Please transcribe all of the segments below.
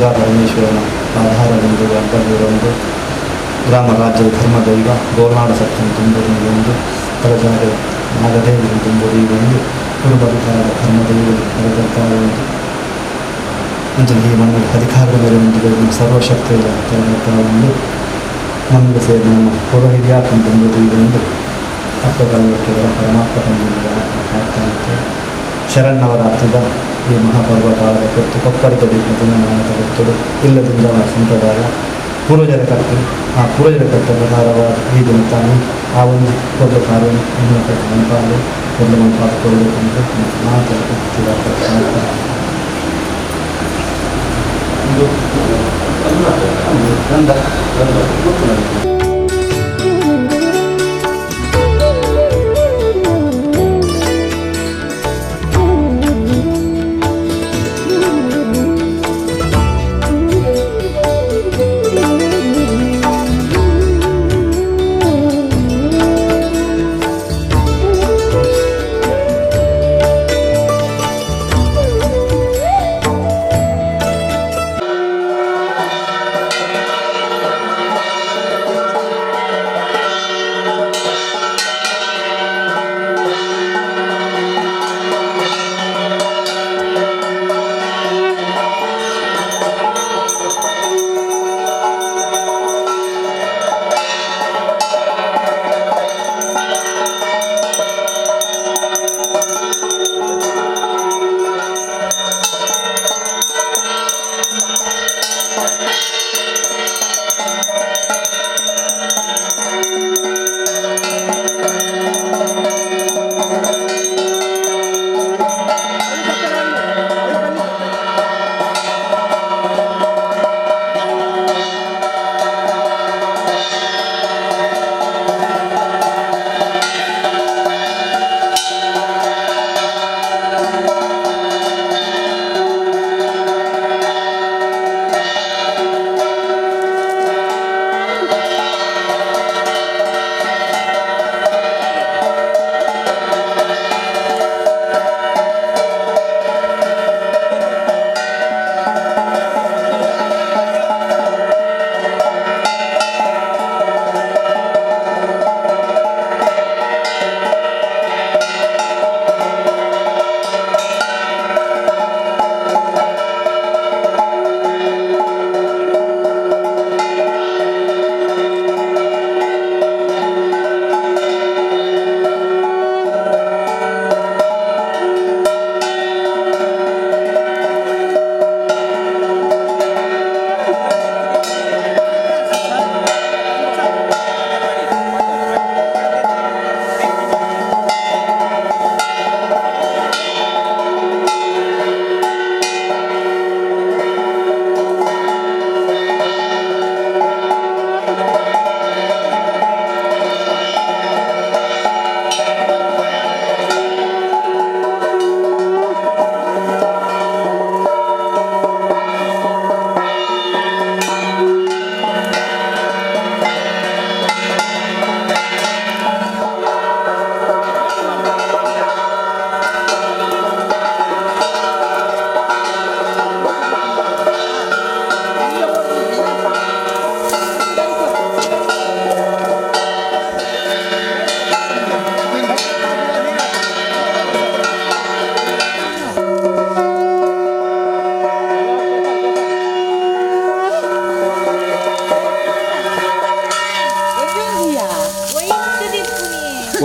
ದುರ್ಗಾ ಪರಮೇಶ್ವರನ ಆಧಾರ ಬಿಂದು ಅಡ್ಡಬೀರೊಂದು ಗ್ರಾಮ ರಾಜ್ಯದ ಧರ್ಮದೈವ ಗೋಲ್ನಾಡ ಸತ್ಯನ ತುಂಬುದು ತಲಜಾಗ ನಾಗದೇವಿಯನ್ನು ತುಂಬುದು ಒಂದು ಕುರುಬ ಧರ್ಮದೈವ ಒಂದು ಅಂಚನೆ ಈ ಮಣ್ಣಿನ ಅಧಿಕಾರದ ಮೇಲೆ ಒಂದು ಸರ್ವಶಕ್ತಿಯ ಒಂದು ಮಣ್ಣಿಗೆ ಸೇರಿ ನಮ್ಮ ಪೂರ್ವ ಹಿರಿಯಾಕನ್ನು ತುಂಬುದು ಒಂದು ಅಪ್ಪಗಳ ಪರಮಾತ್ಮ ಪ್ರಾರ್ಥನೆ. ಶರನ್ನವರಾತ್ರಿದ ಈ ಮಹಾಪರ್ವ ಕಾಲದ ಕೊತ್ತು ಕೊಪ್ಪರಿಗೆ ದಿನಮಾನದ ಗೊತ್ತುಡು ಇಲ್ಲದಿಂದ ಸಂಪ್ರದಾಯ ಪೂರ್ವಜರ ಕಟ್ಟು, ಆ ಪೂರ್ವಜರ ಕಟ್ಟ ಪ್ರಕಾರವಾದ ಈ ದಿನ ತಾನು ಆ ಒಂದು ಮೊದಲು ಕಾರ್ಯ ಮನಪಾಲು ಮೊದಲು ಮನಪಾದ ಕೊಡಬೇಕಂದ್ರೆ ಮಾತು. ಗಂಧ ಗಂಧ ಗೊತ್ತು ನನಗೆ.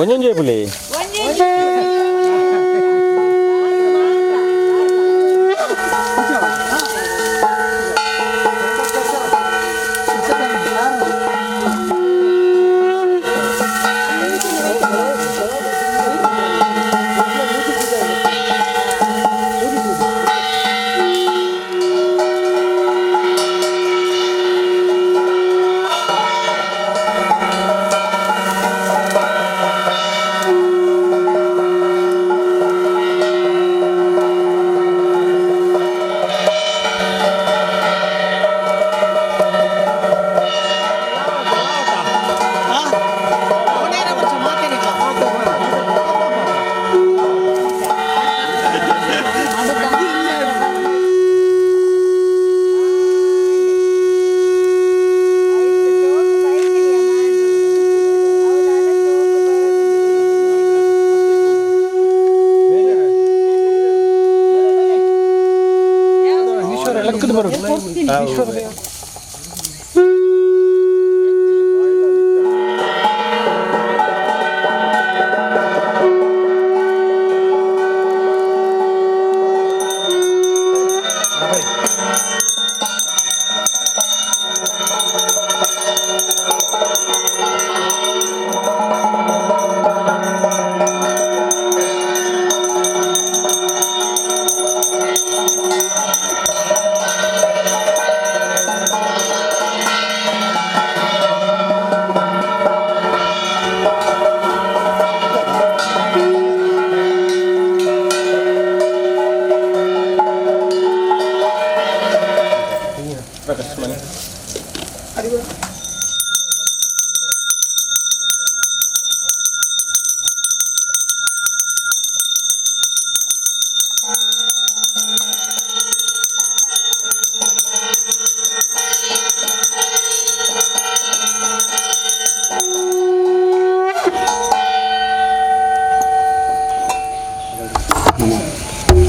ಒಂಜೊಂಜೆ ಪುಲಿ.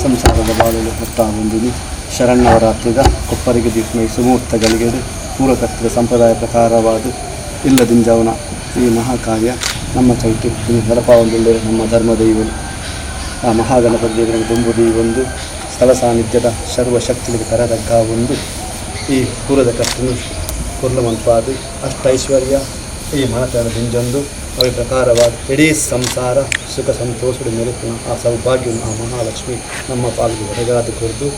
ಸಂಸಾರದ ಬಾಳಲು ಹೊತ್ತಾಗುಂದಿನಿ ಶರಣ್ಣವರಾತ್ರಿದ ಕೊಪ್ಪರಿಗೆ ದೀಪ್ಮೈ ಸುಮೂರ್ತ ಗಳಿಗೆಡು ಪೂರ್ವಕರ್ತರ ಸಂಪ್ರದಾಯ ಪ್ರಕಾರವಾದ ಇಲ್ಲದಿಂಜವನ ಈ ಮಹಾಕಾರ್ಯ ನಮ್ಮ ಚೈತಿ ನಡಪಾವೊಂದುಳ್ಳೆ ನಮ್ಮ ಧರ್ಮದೈವರು ಆ ಮಹಾಗಣಪತಿ ದೇವರ ದುಂಬುದಿ ಒಂದು ಸ್ಥಳ ಸಾನ್ನಿಧ್ಯದ ಸರ್ವಶಕ್ತಿಗಳಿಗೆ ತರದಗ್ಗ ಒಂದು ಈ ಪೂರ್ವದ ಕರ್ತನು ಕುರ್ಲಮಂತ್ವಾದ ಅಷ್ಟೈಶ್ವರ್ಯ ಈ ಮನತನ ದಿಂಜೊಂದು ಅవి ಪ್ರಕಾರವಾದ ಇಡೀ ಸಂಸಾರ ಸುಖ ಸಂತೋಷದ ಮೆರುಪಿನ ಆ ಸೌಭಾಗ್ಯವನ್ನು ಆ ಮಹಾಲಕ್ಷ್ಮಿ ನಮ್ಮ ಪಾಲಿಗೆ ಒದಗಾದ ಕೊರದು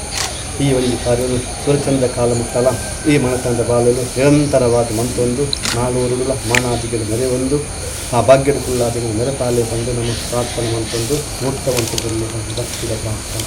ಈ ಒಂದು ಕಾರ್ಯವನ್ನು ಸುರಚಂದ್ರ ಕಾಲ ಮುಟ್ಟಲ ಈ ಮನತನದ ಬಾಳಲು ನಿರಂತರವಾದ ಮಂತೊಂದು ನಾಲ್ವರುಗಳ ಮಾನಾದಿಗಳ ಮೆರೆವೊಂದು ಆ ಭಾಗ್ಯದ ಕುಲ್ಲಾದಿಗಳ ಮೆರೆಪಾಲೆ ಬಂದು ನಮ್ಮ ಪ್ರಾರ್ಥನೆ ಮಂತೊಂದು ಮೂರ್ತವಂತದಲ್ಲಿ ಭಕ್ತಿಯ ಪ್ರಾರ್ಥನೆ.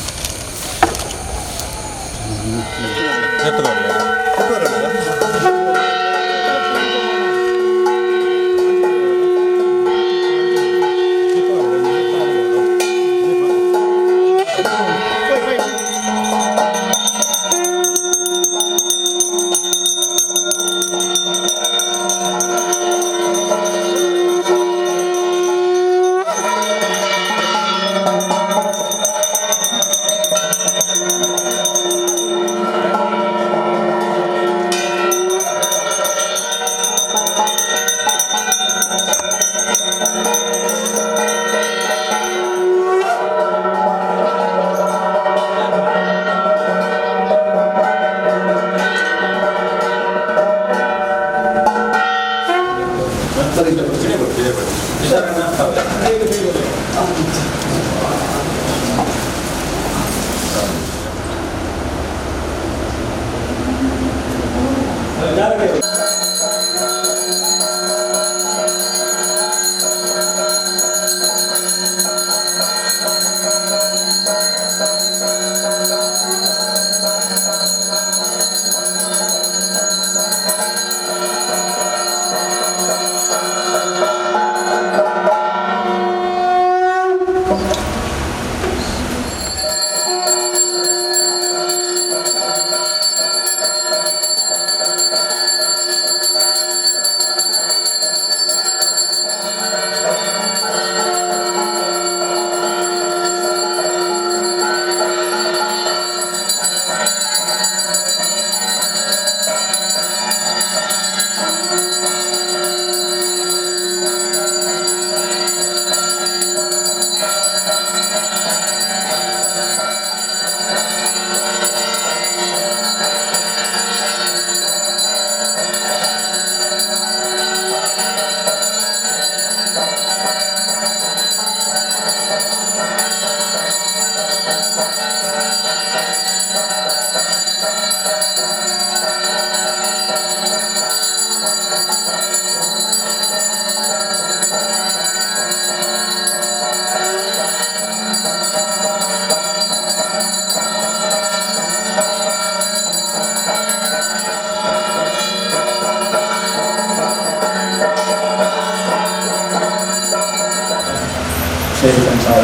ಸಂಸಾರ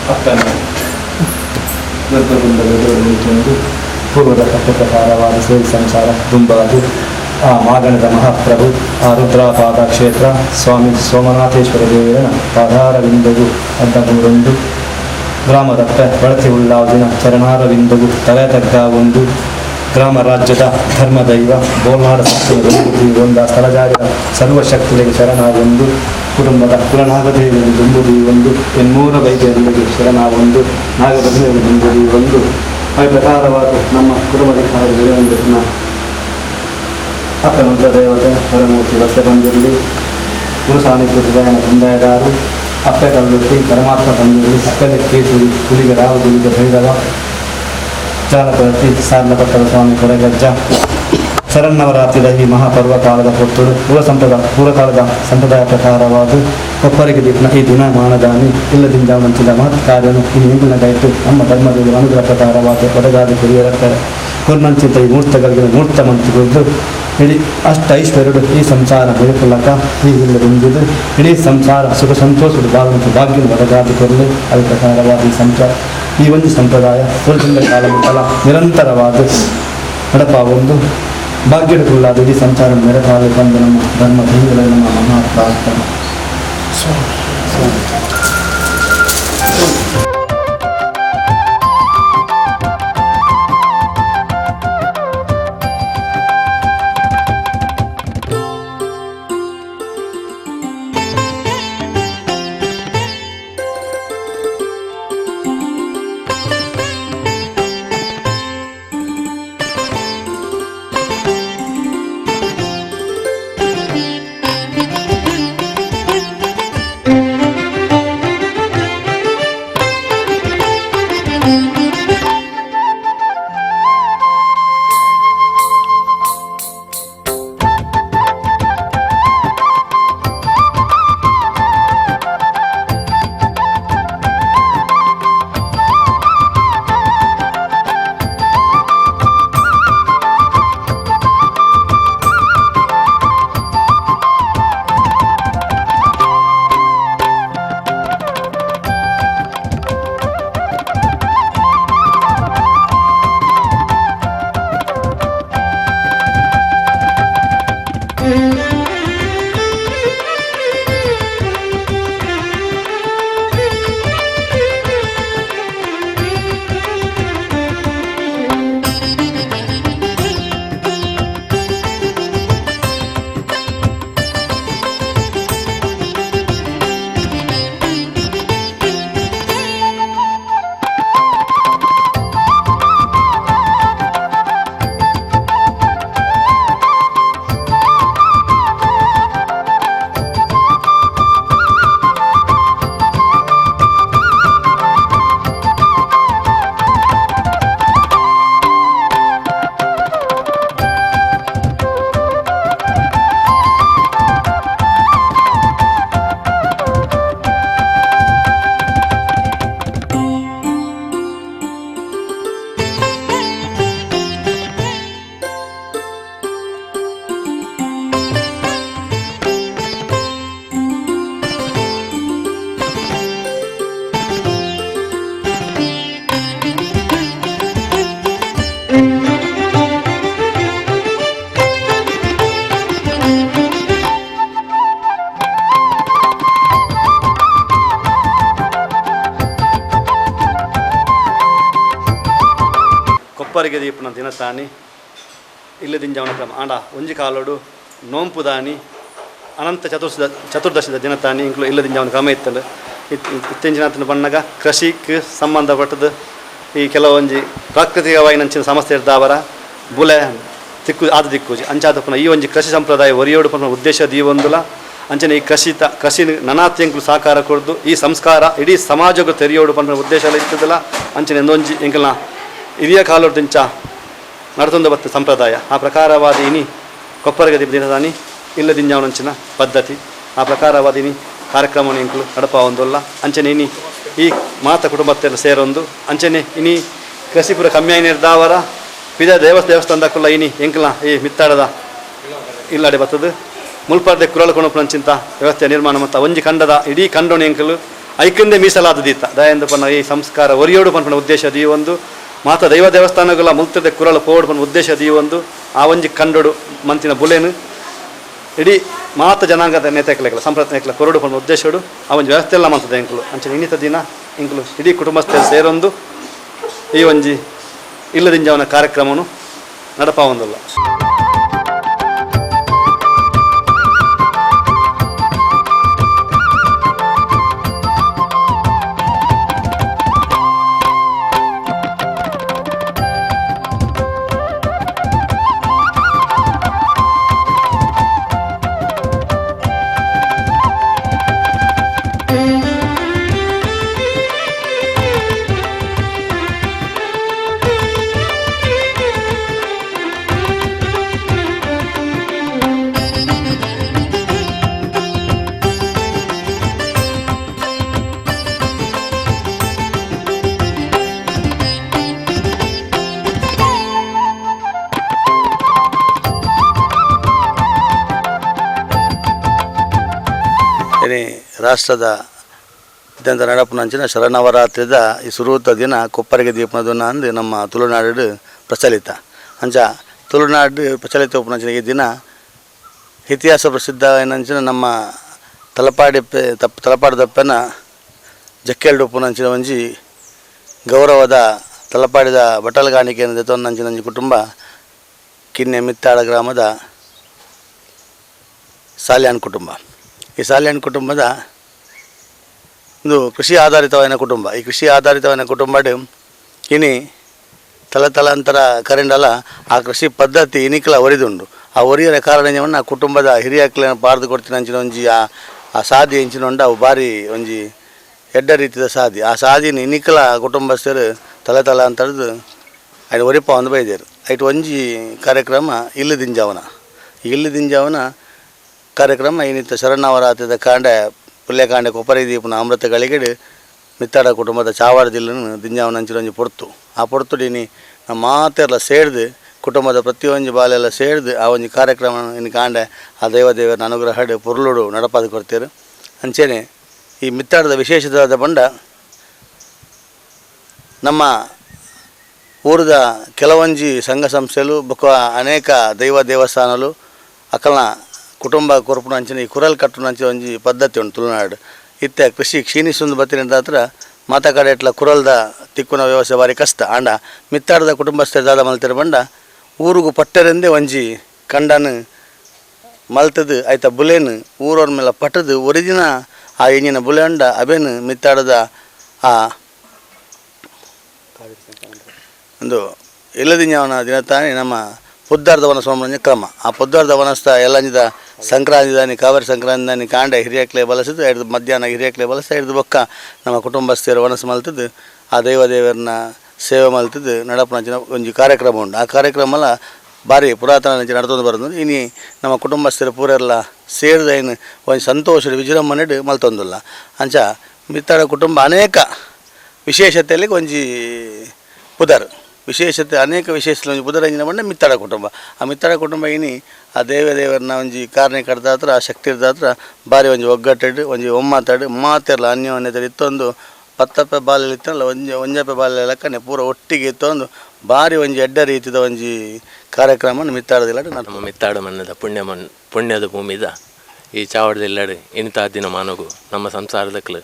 ಅಕ್ಕನ ಗರ್ಭಗುಂಡದ ಪೂರ್ವದ ಕಥೆ ಪ್ರಕಾರವಾದ ಸೇರಿ ಸಂಸಾರ ದುಂಬಾದು ಆ ಮಾಗಣದ ಮಹಾಪ್ರಭು ಆ ರುದ್ರಾಪಾದ ಕ್ಷೇತ್ರ ಸ್ವಾಮಿ ಸೋಮನಾಥೇಶ್ವರ ದೇವರನ ಪಾದಾರವಿಂದಗು ಅಡ್ಡಗೂರೊಂದು ಗ್ರಾಮದತ್ತ ಬಳತಿ ಉಳ್ಳಾವುದಿನ ಚರಣಾರವಿಂದಗು ತಲೆ ತಗ್ಗ ಒಂದು ಗ್ರಾಮ ರಾಜ್ಯದ ಧರ್ಮದೈವ ಬೋಲ್ನಾಡ ಸತ್ಯದ ಒಂದ ಸ್ಥಳಜಾಗದ ಸರ್ವಶಕ್ತಿಗಳಿಗೆ ಶರಣಾಗೊಂದು ಕುಟುಂಬದ ಕುಲನಾಗದೇವಿಯನ್ನು ದುಂಬುದು ಒಂದು ಎನ್ಮೂರ ವೈದ್ಯರಿಗೆ ಶರಣಾಗೊಂದು ನಾಗಬಸವರಿಗೆ ದುಂಬುದು ಒಂದು ಆ ಪ್ರಕಾರವಾದ ನಮ್ಮ ಕುಟುಂಬದ ಕಾರ್ಯಗಳು ಅಪ್ಪನ ದೇವತೆ ಪರಮೂರ್ತಿ ವಸ್ತ ಬಂದಿರಲಿ ಗುರು ಸಾನ್ನಿಧ್ಯದ ತಂದೆಯದಾರು ಅಪ್ಪೆ ಕಲ್ಲುಟ್ಟಿ ಪರಮಾತ್ಮ ಬಂದಿರಲಿ ಅಪ್ಪೆ ಕೇಸು ಹುಲಿಗೆ ರಾವು ಗುಲಿಗೆ ಭೈರವ ಜಾಲಪತಿ ಸಾರ್ಲಪಟ್ಟದ ಸ್ವಾಮಿ ಕೊಡಗಜ್ಜ ಶರನ್ನವರಾತ್ರಿದ ಈ ಮಹಾಪರ್ವ ಕಾಲದ ಪೊತ್ತುಡು ಪೂರ್ವಕಾಲದ ಸಂಪ್ರದಾಯ ಪ್ರಕಾರವಾದ ಒಪ್ಪರಿಗೆ ದೀಪನ ಈ ದಿನ ಮಾನದಾನಿ ಇಲ್ಲದಿಂದ ಮಂಚಿದ ಮಹತ್ ಕಾರ್ಯನು ಈ ನಿಗುಣ ಗೈತು ನಮ್ಮ ಧರ್ಮದ ಅನುಗ್ರಹ ಪ್ರಕಾರವಾದ ಒದಗಾದ ಕುರಿಯರ ಕುರ್ನಂಚಿತ ಈ ಮೂರ್ತಗಳಿಗೆ ಮೂರ್ತ ಮಂತ್ರಿಗಳು ಇಡೀ ಅಷ್ಟ ಐಶ್ವರ್ಯಡು ಈ ಸಂಸಾರ ಬೆಳಕುಲಕ ಈ ಇಲ್ಲದಿಂದಿದು ಇಡೀ ಸಂಸಾರ ಸುಖ ಸಂತೋಷದ ಬಾಳುವಂಥ ಭಾಗ್ಯ ಒದಗಾದ ಕೊರಲು ಅದು ಪ್ರಕಾರವಾದ ಈ ಸಂಸಾರ ಈ ಒಂದು ಸಂಪ್ರದಾಯ ಸುರಚಂದ್ರ ಕಾಲ ಮುಟ್ಟಲ ನಿರಂತರವಾದ ನಡಪ ಒಂದು ಭಾಗ್ಯದ ಕುಲ್ಲಾದ ಇಡೀ ಸಂಸಾರ ಮೆರಕಾಲ ಬಂದು ನಮ್ಮ ಧರ್ಮ ದೈವಗಳ ನಮ್ಮ ಮಹಾ ಪ್ರಾರ್ಥನೆ. ಕೊಪ್ಪರಿಗೆ ದೀಪನ ದಿನತಾನಿ ಇಲ್ಲದಿಂಜವನ ಕ್ರಮ ಆಂಡ ಒಂಜಿ ಕಾಲೋಡು ನೋಂಪುದಾನಿ ಅನಂತ ಚತುರ್ದಶದ ದಿನತಾನಿ ಇಂಕ್ಲು ಇಲ್ಲದಿಂಜವನ ಕ್ರಮ ಇತ್ತಂಡು ಇತ್ತೆಂಚಿನ ಬಣ್ಣಗ ಕೃಷಿಗೆ ಸಂಬಂಧಪಟ್ಟದ್ದು ಈ ಕೆಲವೊಂಜಿ ಪ್ರಾಕೃತಿಕವಾಗಿ ನಂಚಿನ ಸಮಸ್ಯೆ ಇರ್ದಾವರ ಬುಲೆ ತಿಕ್ಕು ಆದ ದಿಕ್ಕುಜಿ ಅಂಚಾದಪ್ಪನ ಈ ಒಂಜಿ ಕೃಷಿ ಸಂಪ್ರದಾಯ ಒರಿಯೋಡು ಪನ್ಪುನ ಉದ್ದೇಶ ದೀವೊಂದುಲ ಅಂಚನೆ ಈ ಕೃಷಿ ನನಾತಿ ಎಂಕ್ಲು ಸಹಕಾರ ಕೊಡ್ದು ಈ ಸಂಸ್ಕಾರ ಇಡೀ ಸಮಾಜಕ್ಕೆ ತೆರೆಯೋಡು ಪನ್ಪುನ ಉದ್ದೇಶ ಎಲ್ಲ ಇತ್ತದಲ್ಲ ಅಂಚನೆ ಎಂದೊಂಜಿ ಎಂಕಲ್ನ ಹಿರಿಯ ಕಾಲೊಡ್ದಿಂಚ ನಡತೊಂದು ಬತ್ತ ಸಂಪ್ರದಾಯ ಆ ಪ್ರಕಾರವಾದ ಇನಿ ಕೊಪ್ಪರಿಗೆ ದಿನದಾನಿ ಇಲ್ಲದಿಂಜವನಂಚಿನ ಪದ್ಧತಿ ಆ ಪ್ರಕಾರವಾದ ಇನಿ ಕಾರ್ಯಕ್ರಮವನ್ನು ಎಂಕುಲು ನಡಪ ಒಂದಲ್ಲ ಅಂಚನೆ ಇನಿ ಈ ಮಾತ ಕುಟುಂಬತ್ತೆಲ್ಲ ಸೇರೊಂದು ಅಂಚನೆ ಇನಿ ಕೃಷಿಪುರ ಕಮ್ಮಿಯಾಯಿನಿರ್ದಾವರ ಪಿದ ದೇವಸ್ಥಾನದಕ್ಕುಲ್ಲ ಇನಿ ಎಂಕಲ್ನ ಈ ಮಿತ್ತಾಡದ ಇಲ್ಲಾಡೆ ಬರ್ತದೆ ಮುಲ್ಪಾರ್ದೆ ಕುರಳ ಕೊಣಪುನಂಚಿಂತ ವ್ಯವಸ್ಥೆ ನಿರ್ಮಾಣ ಮತ್ತು ಒಂಜಿ ಕಂಡದ ಇಡೀ ಕಂಡೋಣ ಎಂಕಲು ಐಕಂದೆ ಮೀಸಲಾದ ದೀತ ದಯಂದು ಪನ್ನ ಈ ಸಂಸ್ಕಾರ ಒರಿಯೋಡು ಪನ್ಪನ ಉದ್ದೇಶ ದೀ ಒಂದು ಮಾತ ದೈವ ದೇವಸ್ಥಾನಗಳ ಮುಲ್ತದೆ ಕುರಳು ಪೋಡು ಪನ್ನ ಉದ್ದೇಶ ದೀ ಒಂದು ಆ ಒಂಜಿ ಕಂಡೋಡು ಮಂತಿನ ಬುಲೆನು ಇಡೀ ಮಾತ ಜನಾಂಗದ ನೇತಕಲೆಗಳ ಸಂಪ್ರದಾಯಗಳ ಕೊರಡು ಪನ್ನ ಉದ್ದೇಶಡು ಆ ಒಂಜಿ ವ್ಯವಸ್ಥೆ ಎಲ್ಲ ಮಂತದೆ ಎಂಕಲು ಅಂಚನೆ ಇನ್ನಿತ ದಿನ ಎಂಕಲು ಇಡೀ ಕುಟುಂಬಸ್ಥರು ಸೇರೊಂದು ಈ ಒಂಜಿ ಇಲ್ಲದಿಂಜವನ ಕಾರ್ಯಕ್ರಮನು ನಡಪಾವೊಂದುಲ್ಲ. ಇನಿ ರಾಷ್ಟ್ರದ ಅತ್ಯಂತ ನಡಪುನಂಚಿನ ಶರನ್ನವರಾತ್ರಿದ ಈ ಸುರೂತ ದಿನ ಕೊಪ್ಪರಿಗೆ ದೀಪನ ಅಂದು ನಮ್ಮ ತುಳುನಾಡು ಪ್ರಚಲಿತ. ಅಂಚ ತುಳುನಾಡು ಪ್ರಚಲಿತ ಉಪ್ಪುನಂಚಿನ ಈ ದಿನ ಇತಿಹಾಸ ಪ್ರಸಿದ್ಧ ಏನಂಚಿನ ನಮ್ಮ ತಲಪಾಡಿ ತಲಪಾಡು ದಪ್ಪನ ಜಕ್ಕೆಲ್ಡು ಉಪ್ಪುನಂಚಿನ ಒಂಜಿ ಗೌರವದ ತಲಪಾಡಿದ ಬಟಲ್ಗಾಣಿಕೆ ದೆತೊನ್ನಂಚಿನ ಒಂಜಿ ಕುಟುಂಬ ಕಿನ್ನೆ ಮಿತ್ತಾಳ ಗ್ರಾಮದ ಸಾಲ್ಯಾನ್ ಕುಟುಂಬ. ಈ ಸಾಲ್ಯಾನ್ ಕುಟುಂಬದ ಒಂದು ಕೃಷಿ ಆಧಾರಿತವಾದ ಕುಟುಂಬ. ಈ ಕೃಷಿ ಆಧಾರಿತವಾದ ಕುಟುಂಬ ಇನಿ ತಲತಲಾಂತರ ಕರೆಂಡಲ ಆ ಕೃಷಿ ಪದ್ಧತಿ ಇನಿಕ್ಲ ಒರಿದುಂಡು. ಆ ಒರಿಯರ ಕಾರಣ ಆ ಕುಟುಂಬದ ಹಿರಿಯಕ್ಲ ಪಾರ್ದು ಕೊಡ್ತಿನ ಅಂಚಿನ ಒಂಜಿ ಆ ಸಾದಿ ಎಂಚಿನ ಉಂಡು ಅವು ಭಾರಿ ಒಂಜಿ ಎಡ್ಡ ರೀತಿಯ ಸಾದಿ. ಆ ಸಾದಿನ ಇನಿಕ್ಲ ಕುಟುಂಬಸ್ಥರು ತಲತಲಾಂತರದ್ದು ಆಯ್ನ ಒರಿಪ ಒಂದು ಬೈದೇರು. ಐಟ್ ಒಂಜಿ ಕಾರ್ಯಕ್ರಮ ಇಲ್ಲು ದಿಂಜಾವನ. ಇಲ್ಲು ದಿಂಜಾವನ ಕಾರ್ಯಕ್ರಮ ಇನ್ನಿತ್ತ ಶರನ್ನವರಾತ್ರಿದ ಕಾಂಡೆ ಪುಲ್ಯಕಾಂಡೆ ಕೊಪ್ಪರಿ ದೀಪನ ಅಮೃತ ಗಳಿಗೆಡು ಮಿತ್ತಾಡ ಕುಟುಂಬದ ಚಾವಾಡದಿಲ್ಲನು ದಿಂಜಾವನ ಅಂಚಿನ ಒಂಜಿ ಪೊರ್ತು. ಆ ಪೊರ್ತುಡು ಇನಿ ನಮ್ಮ ಮಾತೆರ್ಲ ಸೇರ್ದು ಕುಟುಂಬದ ಪ್ರತಿಯೊಂಜಿ ಬಾಲೆಲ್ಲ ಸೇರ್ದು ಆ ಒಂಜಿ ಕಾರ್ಯಕ್ರಮ ಇನ್ನು ಕಾಂಡೆ ಆ ದೈವ ದೇವರನ್ನ ಅನುಗ್ರಹ ಪೊರ್ಲುಡು ನಡಪಾದ ಕೊಡ್ತೇರು. ಅಂಚೆನೆ ಈ ಮಿತ್ತಾಡದ ವಿಶೇಷವಾದ ಬಂಡ ನಮ್ಮ ಊರದ ಕೆಲವೊಂಜಿ ಸಂಘ ಸಂಸ್ಥೆಲು ಬೊಕ್ಕ ಅನೇಕ ದೈವ ದೇವಸ್ಥಾನಲು ಅಕಲ್ನ ಕುಟುಂಬ ಕೊರ್ಪುನ ಅಂಚಿನ ಈ ಕುರಲ್ ಕಟ್ಟುನ ಅಂಚಿನ ಒಂಜಿ ಪದ್ಧತಿ ಉಂಟು ತುಳುನಾಡು. ಇತ್ತೆ ಕೃಷಿ ಕ್ಷೀಣಿಸೊಂದು ಬತ್ತಿನ ಹತ್ರ ಮಾತ ಕಡೆ ಎಟ್ಲ ಕುರಲ್ದ ತಿಕ್ಕುನ ವ್ಯವಸ್ಥೆ ಭಾರಿ ಕಷ್ಟ. ಆಂಡ ಮಿತ್ತಾಡದ ಕುಟುಂಬಸ್ಥರು ದಾದ ಮಲ್ತಿರ ಬಂಡ ಊರುಗು ಪಟ್ಟರೆಂದೇ ಒಂಜಿ ಕಂಡನು ಮಲ್ತದು ಆಯ್ತ ಬುಲೇನು ಊರವ್ರ ಮೇಲೆ ಪಟ್ಟದು ಒರಿದಿನ ಆ ಎಂಜಿನ ಬುಲೆ ಉಂಡ ಅಬೇನು ಮಿತ್ತಾಡದ ಆ ಒಂದು ಇಲ್ಲದಿನ ದಿನ ತಾನೇ ನಮ್ಮ ಪುದ್ದಾರ್ದ ವನಸ್ ಕ್ರಮ. ಆ ಪುದ್ದಾರ್ದ ವನಸ್ತ ಎಲ್ಲಂಜಿದ ಸಂಕ್ರಾಂತಿ ದಾನಿ ಕಾವೇರಿ ಸಂಕ್ರಾಂತಿ ದಾನಿ ಕಾಂಡೆ ಹಿರಿಯಕ್ಲೆ ಬಲಸಿದ್ದು ಹಿಡ್ದು ಮಧ್ಯಾಹ್ನ ಹಿರಿಯಕ್ಲೆ ಬಲಸ ಹಿಡ್ದು ಬೊಕ್ಕ ನಮ್ಮ ಕುಟುಂಬಸ್ಥರು ವನಸು ಮಲ್ತದ್ದು ಆ ದೈವ ದೇವರನ್ನ ಸೇವೆ ಮಲ್ತದ್ದು ನಡಪುನಂಚಿನ ಒಂಜಿ ಕಾರ್ಯಕ್ರಮ ಉಂಟು. ಆ ಕಾರ್ಯಕ್ರಮ ಎಲ್ಲ ಭಾರಿ ಪುರಾತನ ನಡತೊಂದು ಬರೋದು. ಇನಿ ನಮ್ಮ ಕುಟುಂಬಸ್ಥರು ಪೂರೆಲ್ಲ ಸೇರಿದ ಏನು ಒಂಜಿ ಸಂತೋಷದ ವಿಜೃಂಭಣೆ ಮಲ್ತೊಂದುಲ್ಲ. ಅಂಚ ಮಿತ್ತಾಡ ಕುಟುಂಬ ಅನೇಕ ವಿಶೇಷತೆಯಲ್ಲಿ ಒಂಜಿ ಪುದರ್ ವಿಶೇಷತೆ ಅನೇಕ ವಿಶೇಷ ಒಂಜಿ ಪುದರ್ ಬಂಡ ಮಿತ್ತಾಡ ಕುಟುಂಬ. ಆ ಮಿತ್ತಾಡ ಕುಟುಂಬ ಇನಿ ಆ ದೇವ ದೇವರನ್ನ ಒಂಜಿ ಕಾರಣ ಕಡ್ದಾತ್ರ ಆ ಶಕ್ತಿ ಇರ್ದಾತ್ರ ಭಾರಿ ಒಂಜಿ ಒಗ್ಗಟ್ಟೆಡ್ ಒಂಜಿ ಒಮ್ಮತಾಡು ಮಾತೆರ್ಲ ಅನ್ಯೋನ್ಯತೆ ಇತ್ತೊಂದು ಪತ್ತಪ್ಪೆ ಬಾಲ್ಯ ಇತ್ತಲ್ಲ ಒಂಜಿ ಒಂಜಪ್ಪೆ ಬಾಲ್ಯ ಲೆಕ್ಕನೆ ಪೂರ ಒಟ್ಟಿಗೆ ಇತ್ತೊಂದು ಭಾರಿ ಒಂಜಿ ಎಡ್ಡ ರೀತಿದ ಒಂಜಿ ಕಾರ್ಯಕ್ರಮ ಮಿತ್ತಾಡದಿಲ್ಲ. ನಮ್ಮ ಮಿತ್ತಾಡ ಮಣ್ಣದ ಪುಣ್ಯ ಮಣ್ಣು ಪುಣ್ಯದ ಭೂಮಿದ ಈ ಚಾವಡದಿಲ್ಲಡು ಇನಿತ ದಿನ ಮಾನಗು ನಮ್ಮ ಸಂಸಾರದಕ್ಲು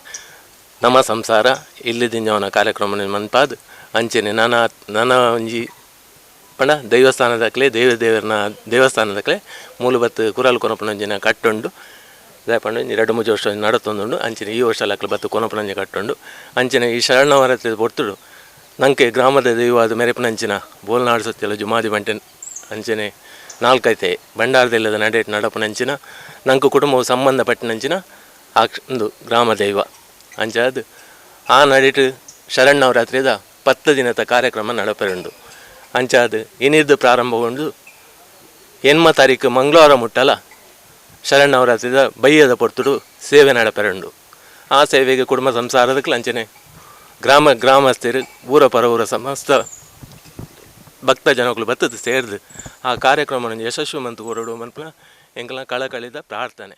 ನಮ್ಮ ಸಂಸಾರ ಇಲ್ಲಿ ದಿಂಜವನ ಕಾರ್ಯಕ್ರಮ ಮನ್ಪಾದ್ ಅಂಚೆನೆ ನಾನ ನಾನ ಒಂಜಿ ಪಂಡ ದೈವಸ್ಥಾನದಕ್ಲೆ ದೈವ ದೇವರನ ದೇವಸ್ಥಾನದಕ್ಲೆ ಮೂಲು ಬತ್ತು ಕುರಲ್ ಕೊನಪನಂಜಿನ ಕಟ್ಟುಂಡು ದಾಯ ಪಂಡ ಒಂಜಿ 2-3 ವರ್ಷ ನಡತೊಂದುಂಡು. ಅಂಚನೆ ಈ ವರ್ಷ ಲಕ್ಲೆ ಬತ್ತು ಕೊನಪನಂಜಿ ಕಟ್ಟುಂಡು. ಅಂಚನೆ ಈ ಶರಣವರತೆ ಪೊರ್ತುಡು ನಂಕೆ ಗ್ರಾಮದ ದೈವಾದ ಮೆರೆಪನಂಚಿನ ಬೋಲ್ನಾಡು ಸತ್ಯಲ ಜುಮಾದಿ ಬಂಟೆ ಅಂಚನೆ ನಾಲ್ಕೈತೆ ಭಂಡಾರದೆಲ್ಲದ ನಡೆ ನಡಪನಂಚಿನ ನಂಕು ಕುಟುಂಬವು ಸಂಬಂಧಪಟ್ಟನಂಚಿನ ಆ ಒಂದು ಗ್ರಾಮ ದೈವ ಅಂಚಾದ್ ಆ ನಡಿಟು ಶರಣ್ಣವರಾತ್ರಿದ 10 ದಿನದ ಕಾರ್ಯಕ್ರಮ ನಡಪರುಂಡು. ಅಂಚಾದ್ ಇನಿದ್ದು ಪ್ರಾರಂಭಗೊಂಡು 8 ತಾರೀಕು ಮಂಗಳವಾರ ಮುಟ್ಟಲ ಶರಣ್ಣವರಾತ್ರಿದ ಬಯ್ಯದ ಪೊರ್ತುಡು ಸೇವೆ ನಡಪರುಂಡು. ಆ ಸೇವೆಗೆ ಕುಟುಂಬ ಸಂಸಾರದಕ್ಕೆ ಅಂಚನೆ ಗ್ರಾಮ ಗ್ರಾಮಸ್ಥರು ಊರ ಪರ ಊರ ಸಮಸ್ತ ಭಕ್ತ ಜನಗಳು ಬತ್ತದ ಸೇರ್ದು ಆ ಕಾರ್ಯಕ್ರಮ ಯಶಸ್ವಿ ಮಂತು ಹೊರಡು ಮನ್ಪುನ ಎಂಕಲ್ನ ಕಳಕಳಿದ ಪ್ರಾರ್ಥನೆ.